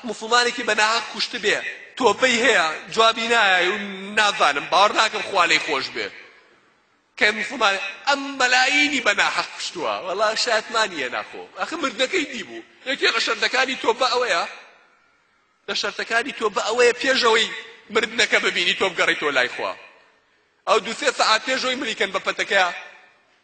موسڵمانێکی بە ناهەق کوشتبێ تۆبەی هەیە جوابی نایە و نازانم باوەڕ ناکەم خوا لێی خۆش بێ کە موسڵمان ئەم مەلایینی بە ناحەق کوشتووە وەڵا شایەتمان نییە ناخۆ ئەخە مردنەکەی دیبوو یەکێ لە شەرتەکانی تۆبە ئەوەیە لە شەرتەکانی تۆبە ئەوەیە پێشەوەی مردنەکە ببینی تۆ بگەڕێیتەوە لای خوا ئەو دوو سێ سەعات پێش ئەوەی ملی کەن بە پەتەکەیا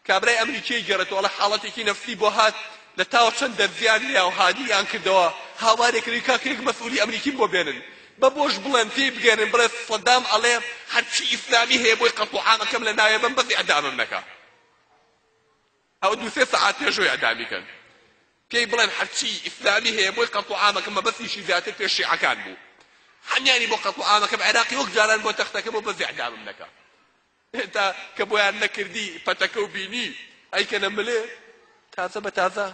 کابرای ئەمریکیی گەڕێتەوە ئەڵێ حاڵەتێکی نەفسی بۆ هات لە تاوە چەند دەرزیان لێیا و هادیان کردەوە هاوارێ کردی کاکە یەک مەسئولی ئەمریکیم بۆ بێنن بە بۆش بڵێن پێی بگەێنن بڵێ سەدام ئەڵێ هەرچی ئیسلامی هەیە بۆی قەتڵ و عامەکەم لە ناوێ بەم بەس ئیعدامم نەکا. ئەوە دوو سێ سەعات پێش ئەوەی ئیعدامی کەن پێی بڵێن هەرچی ئیسلامی هەیە بۆی قەتڵ و عامەکە مەبەستیشی زیاتر پێش شیعەکان بوو هەمیانی بۆ قەتڵ و عامەکەم عێراقی وەک جاران بۆ تەختەکە بۆ بەس ئیعدامم نەکا تا کە بۆیان نەکردی پەتەکە و بینی ئەیکەنە ملێ تازە بە تازە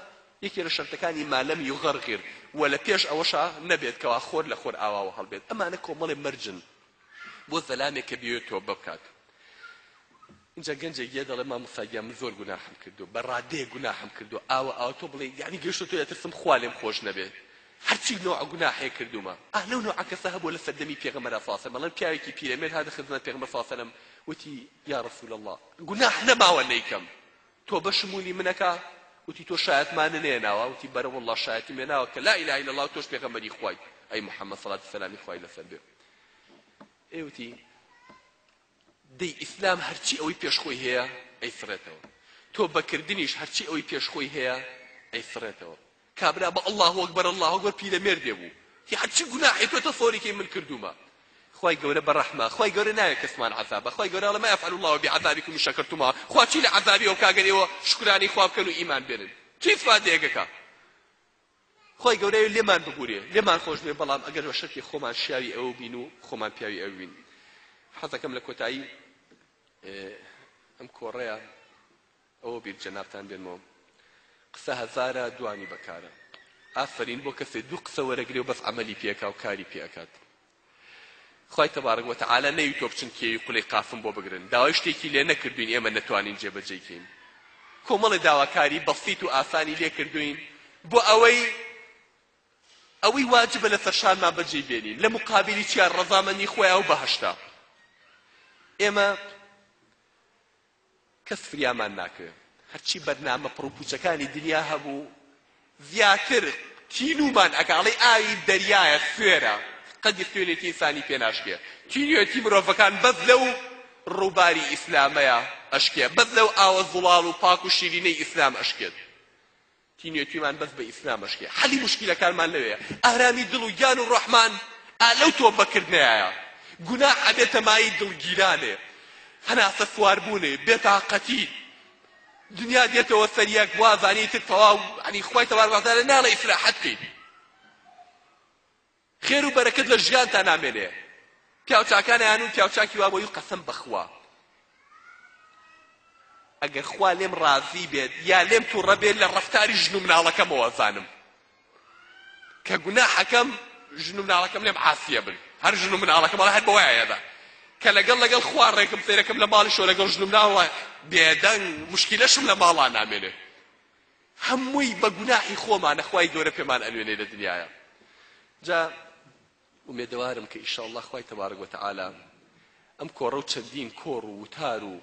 یەکێ لە شەرتەکانی مالەم یغەرغر و لە پێش ئەوەشا نەبێت کەوا خۆر لە خۆر ئاواوە هەڵبێت ئەمانە کۆمەڵێ مەرجن بۆ زەلامێک کە بیەوێت تۆبە بکات. ئینجا گەنجێک یە دەڵێ مامۆستا گیان من زۆر گوناحم کردووە بە ڕادەیەک گوناحم کردووە ئاوە ئاوە تۆ بڵێ یعنی گەیشتە تۆ ئەترسم خوا لێم خۆش نەبێ هەرچی نۆع گوناحێک کردوومە ئا لەو نۆعە کەسە هەبووە لە سەردەمی پێغەمبەر صلی الله علیه و سلم پیاوێکی پیرەمێرد هاتە خزمەت پێغەمبەر صلی الله علیه و سلم وتی یا رسول الله گوناح نەماوە نەیکەم تۆ بە شمولی منەکە وتی تۆ شایەتمانە نێناوە وتی بەرە والله شایەتیم هێناوە کە لا اله الا الله تۆش پێغەمبەری خوای ئەی محمد صلوات و سەلامی خوای لەسەر بێ ئێ وتی دەی ئیسلام هەرچی ئەوەی پێش خۆی هەیە ئەیسڕێتەوە تۆبەکردنیش هەرچی ئەوەی پێش خۆی هەیە ئەیسڕێتەوە کابرا بە اللە اکبر اللە اکبر پیرەمێردێ بوو تی هەرچی گوناحێ تۆ تەسەوری کەی من کردوومە خوای گەورە بە ڕەحمە خوای گەورە ناوێ کەسمان عەزابە خوای گەورە ئەڵێ ما یفعل الله بعذابکم ان شکرتم خوا چی لە عەزابی ئەو کا گەر ئێوە شکرانەی خوا بکەن و ئیمان بێنن چی ئیسفادەیەک ئەکا خوای گەورە لێمان ببورێ لێمان خۆش بێ بەڵام ئەگەر بە شەرتی خۆمان شیاوی ئەو بین و خۆمان پیاوی ئەو بین حەزەکەم لە کۆتایی ئەم کۆڕەیە ئەوە بیر جەنابتان بێنمەوە قسە هەزارە دوانی بەکارە ئافەرین بۆ کەسێ دوو قسە وەرەگرێ و بەس عەمەلی پێکا و کاری پێ ئەکات خوای تبارک وتعالی نەیوتوە بچن کێوی قولەی قافم بۆ بگرن داوای شتێکی لێ نەکردوین ئێمە نەتوانین جێبەجێی کەین کۆمەڵێ داواکاری بەسیت و ئاسانی لێ کردوین بۆ ئەوەی ئەوەی واجبە لەسەر شانمان بەجێی بێنین لە مقابلی چیا ڕەزامەندی خۆیا و بەهەشتا ئێمە کەس فریامان ناکەوێ هەرچی بەرنامە پڕوپوچەکانی دنیا هەبوو زیاتر تینومان ئەکا ئەڵێی ئاوی دەریایە سوێرە قەدی خوێنێتی ئینسانی پێ ناشکێ تینوێتی مرۆڤەکان بەس لەو ڕووباری ئیسلامەیە ئەشکێ بەس لەو ئاوە زوڵاڵ و پاک و شیرینەی ئیسلام ئەشکێت تینوێتیمان بەس بە ئیسلام ئەشکێ حەلی موشکیلەکانمان لەوێیە ئارامی دڵ و گیان و ڕۆحمان ئا لەو تۆبەکردنەیایە گوناح ئەبێتە مایەی دڵگیرانێ هەناسە سواربوونێ بێتاقەتی دنیا دێتەوە سەر یەک وازانی تر تەواو یعنی خوای تەبارک وتعالی ناڵێ ئیسراحەت بکەیت خێر و بەرەکەت لە ژیانتا نامێنێ پیاو چاکانیان و پیاو چاکی وا بۆی قەسەم بەخوا ئەگەر خوا لێم ڕازی بێت یا لێم تووڕە بێت لە ڕەفتاری ژن و مناڵەکەمەوە زانم کە گوناحەکەم ژن و مناڵەکەم لێم عاسیە بن هەر ژن و مناڵەکەم ئەڵێ هەر بەوەیە یەدا کە لەگەڵ لەگەڵ خوا ڕێکم سەیرەکەم لە ماڵیشەوە لەگەڵ ژن و مناڵ بێدەنگ مشکیلەشم لە ماڵا نامێنێ هەمووی بە گوناحی خۆمانە خوای گەورە پێمان ئەنوێنێ لە دنیایا جا ئومێدەوارم کە ئیشاڵڵا خوای تەبارک وتعالی ئەم کۆڕە و چەندین کۆڕ و وتار و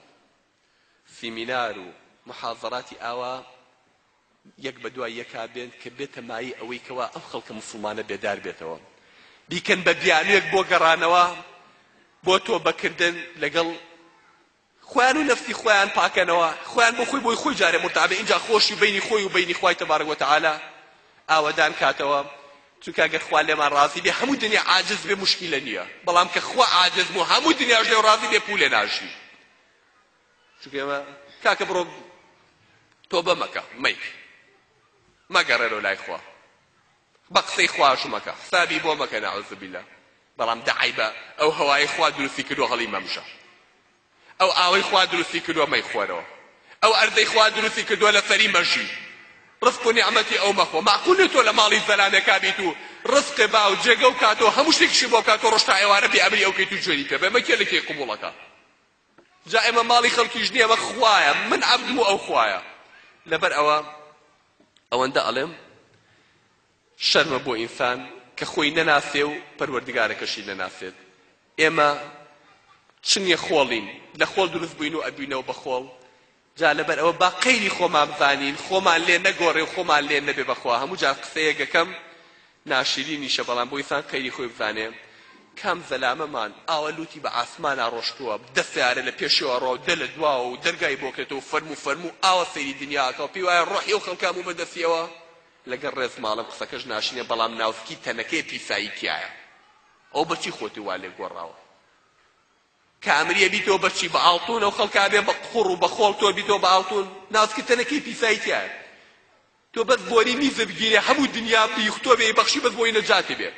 سیمینار و محازەراتی ئاوا یەک بە دوای یەکا بێن کە بێتە مایەی ئەوەی کەوا ئەم خەڵکە موسڵمانە بێدار بێتەوە بیکەن بە بیانوێک بۆ گەڕانەوە بۆ تۆبەکردن لەگەڵ خۆیان و نەفسی خۆیان پاکەنەوە خۆیان بۆ خۆی بۆی خۆی جارێ مورتاح بێ ئینجا خۆشی بەینی خۆی و بەینی خوای تبارک وتعالی ئاوەدان کاتەوە چونکە ئەگەر خوا لێمان ڕازی بێ هەموو دنیا عاجز بێ موشکیلە نییە بەڵام کە خوا عاجز بوو هەموو دنیاش لێ ڕازی بێ پولێ ناژی چونکە ئێمە کاکە بڕۆ تۆبە مەکە مەیک مەگەڕێرەوە لای خوا بە قسەی خواش مەکە حسابی بۆ مەکە نعوذ بالله بەڵام دە عەیبە ئەو هەوایەی خوا دروستی کردووە هەڵی مەمژە ئەو ئاوەی خوا دروستی کردووە مەیخۆرەوە ئەو ئەرزەی خوا دروستی کردووە لەسەری مەژی ڕزق و نیعمەتی ئەو مەخۆ مەعقول نیە تۆ لە ماڵی زەلامێکا بیت و ڕزقێ با و جێگە و کاتۆ هەموو شتێکیشی بۆ بکات و ڕۆژ تا ئێوارە بێ ئەمری ئەو کەیت و جوێنی پێ بێ مە کێ لە کێی قبوڵەکە جا ئێمە ماڵی خەڵکیش نییە ئەمە خوایە من عەبدم و ئەو خوایە لەبەر ئەوە ئەوەندە ئەڵێم شەرمە بۆ ئینسان. کە خۆی نەناسێ و پەروەردگارەکەشی نەناسێت. ئێمە چنیە خۆڵین، لە خۆڵ دروست بووین و ئەبینەوە بە خۆڵ، جا لەبەر ئەوە با قەیری خۆمان بزانین، خۆمان لێ نەگۆڕێ و خۆمان لێ نەبێ بەخوا هەموو جار قسەیەک ئەکەم ناشیرینیشە بەڵام بۆ ئینسان قەیری خۆی بزانێ کام زەلامەمان ئاوا لوتی بە ئاسمانا ڕۆشتووە دە سەیارە لە پێشەوە ئەڕوا و دە لە دواوە و دەرگای بۆ کرێتەوە و فەرموو فەرموو ئاوا سەیری دنیا ئەکا و پێی وایە ڕۆحی ئەو خەڵکە هەموو بە دەستیەوە لەگەڵ ڕێز ماڵم قسەکەش ناشرینە بەڵام ناوسکی تەنەکەی پیسایی تیایە ئەوە بەچی خۆتی وا لێ گۆڕاوە کامریە بیتەوە بەچی بە ئاڵتون ئەو خەڵکە ئەبێ بە قوڕ و بە خۆڵ تۆ بیتەوە بە ئاڵتون ناوسکی تەنەکەی پیسایی تیایە تۆ بەس بۆری میزە بگیرێ هەموو دنیا بیختۆ بێ بەخشی بەس بۆی نەجاتی بێ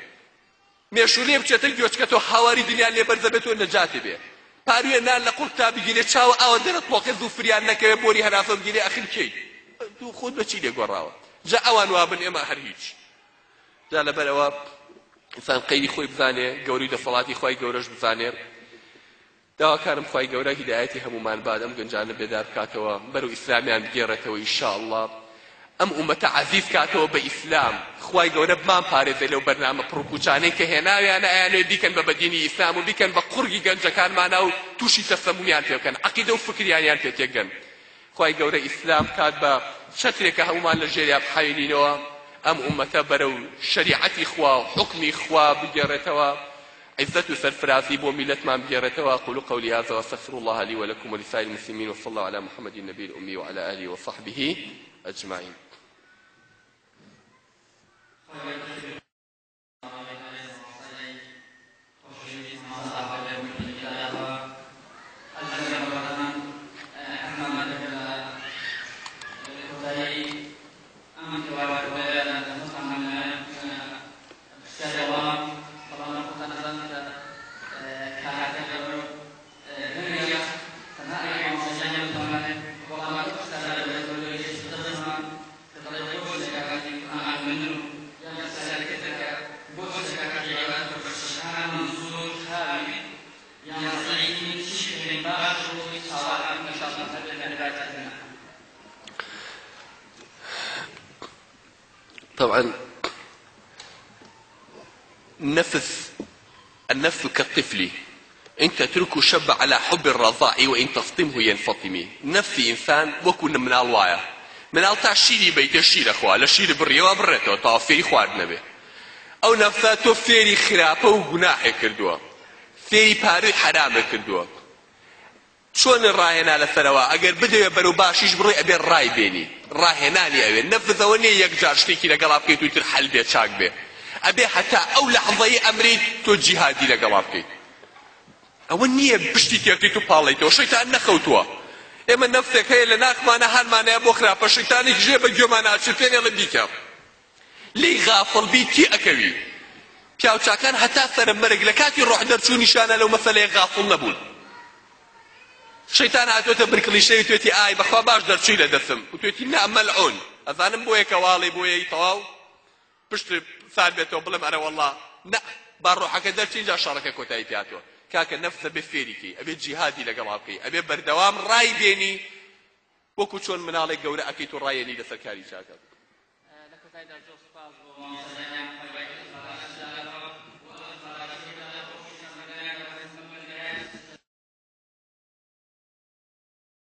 مێشولێ بچێتە گوێچکە تۆ هاواری دنیا لێ بەرزە بێت تۆ نەجاتی بێ پاروێ نان لە قوڕتا بگیرێ چاوە ئاوە دەرە تۆقێ زوو فریان نەکەوێ بۆری هەناسە بگیرێ ئەخر کێی تۆ خۆت بە چی لێ گۆڕاوە جا ئەوان وابن ئێمە هەر هیچ جا لەبەرئەوە ئینسان قەیری خۆی بزانێ گەورەی دەسەڵاتی خوای گەورەش بزانێ داواکارم خوای گەورە هیدایەتی هەموومان بات ئەم گەنجانە بێدار بکاتەوە بەرەو ئیسلامیان بگێڕێتەوە ئیشاءاللە ئەم ئومەتە عەزیز کاتەوە بە ئیسلام خوای گەورە بمان پارێزێ لەو بەرنامە پڕوپوچانەی کە هێناویانە ئەیانەوێ بیکەن بە بەدینی ئیسلام و بیکەن بە قوڕگی گەنجەکانمانا و تووشی تەسەمومیان پێ بکەن عەقیدە و فکریانیان پێ تێکدەن خوای گەورە ئیسلام بکات بە چەترێک کە هەموومان لە ژێریا بحەوێنینەوە ئەم ئوممەتە بەرەو شەریعەتی خوا و حوکمی خوا بگێڕێتەوە عزت و سەرفرازی بۆ میللەتمان بگێڕێتەوە اقول قولي هذا واستغفر الله لي ولكم ولسائر المسلمين وصلى الله على محمد النبي الأمي وعلى آله وصحبه أجمعين. کە دەڵێت بۆچی لە کاتی قورئان خوێندن و یان پرسیارەکەی تر کە بۆچی لە کاتی عیبادەت و پرسەکانمان زۆر خاوین یان زەعیفین چی بکەین باشە بۆ ئەوەی چالاک و نەشاتمان هەبێت لە عیبادەتکردنا؟ طبعا نفس النفس كالطفل ان تتركه شب على حب الرضاع وان تفطمه ينفطم نفسی ئینسان وەکو مناڵ وایە مناڵ تا شیری بەیتێ شیر ئەخوا لە شیر بڕیەوە بڕێتەوە تا فێری خواردنە بێ ئەو نەفسە تۆ فێری خراپە و گوناحێ کردووە فێری پاروی حەرامە کردووە چۆن ڕاهێنا لەسەرەوە ئەگەر بدەوێ بەرەو باشیش بڕۆی ئەبێ ڕای بێنی ڕاهێنانی ئەوێ نەفس ئەوە نیە یەک جار شتێکی لەگەڵا بکەیت و ئیتر حەل بێ چاک بێ ئەبێ هەتا ئەو لەحزەی ئەمریت تۆ جیهادی لەگەڵا بکەیت ئەوە نییە پشتی تێکەیت و پاڵیتەوە شەیتان نەخەوتووە ئێمە نەفسێک هەیە لە ناخمانە هانمانەیە بۆ خراپە شەیتانێکیش هەیە بە گوێمانە ئەچرپێنێ ئەڵێ بیکە لێی غافڵ بی تێ ئەکەوی. پیاوچاکان هەتا سەرە مەرگ لە کاتی ڕۆح دەرچوونیشانا لەو مەسەلەیە غافڵ نەبوون. شەیتان هاتووەتە بن کڵیشەی وتوێتی ئای بەخوا باش دەرچووی لە دەستم وتوێتی نا مەلعون ئەزانم بۆیە کە واڵێ بۆیەی تەواو پشت سار بێتەوە بڵێم ئەرە وەڵا نا با ڕۆحەکە دەرچێ ئینجا شەڕەکە کۆتایی پێ هاتووە کاکە نەفس ئەبێ فێری کەی ئەبێ جیهادی لەگەڵا بکەی ئەبێ بەردەوام ڕای بێنی وەکو چۆن مناڵێک گەورە ئەکەیت و ڕایەنی لەسەر کاری چاکە. لە کۆتایدا زۆر سوپاس بۆ مامۆستا گیان خوای گەورە سەلامەتیت بکاتەوە.